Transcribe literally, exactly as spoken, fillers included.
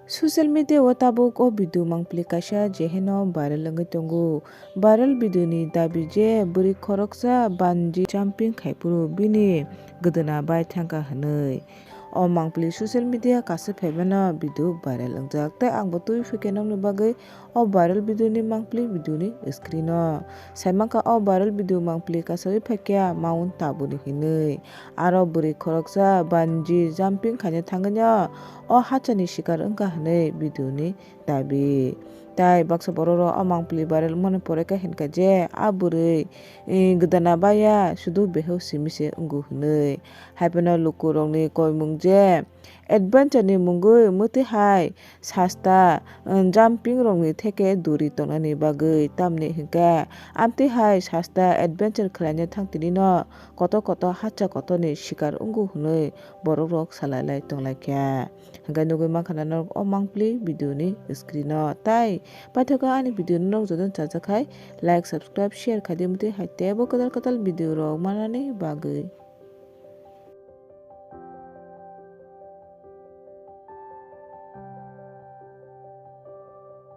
Social media o tabuk o video mangpili kaisa je heno viral wngwi tongo. Viral video ni dabi je bwrwi khoroksa bungee jumping khai phuru bini gwdwna bai thangkha hwnwi. O mangpili social media kaisa phaimano video viral wngjak tei ang bo twi phikhe nokni bagwi o viral video ni mangpili video ni screen o. Saimankha o viral video mangpili kasawi phaikha mount tabuni hinwi. Aro bwrwi khoroksa bungee jumping khaina thangwi no o hachani sikar wngkha hwnwi video ni dabi. Tai baksa borok rok o mangpili viral wngmani pore khe hinkha je a bwrwi, eh, gwdana baya sudu beheo simi se wngo hwnwi. Haiphano lukurokni koimung je adventure ni mungwi mwtwi hai sasta, eh, jumping rokni theke duri tongnani bagwi, tamni hinkhe amtwi hai sasta adventure khlaina thangtini no kotor kotor hacha kotorni sikar wngo hwnwi borok rok salai lai tonglaikha. Hingke nugui mankha na norok o mangpili video ni screen o. Tai paithago ani video no norok jotono chajakhai like, subscribe, share khaidi, mtwi hai teibo kwtal kwtal video rok manani bagwi.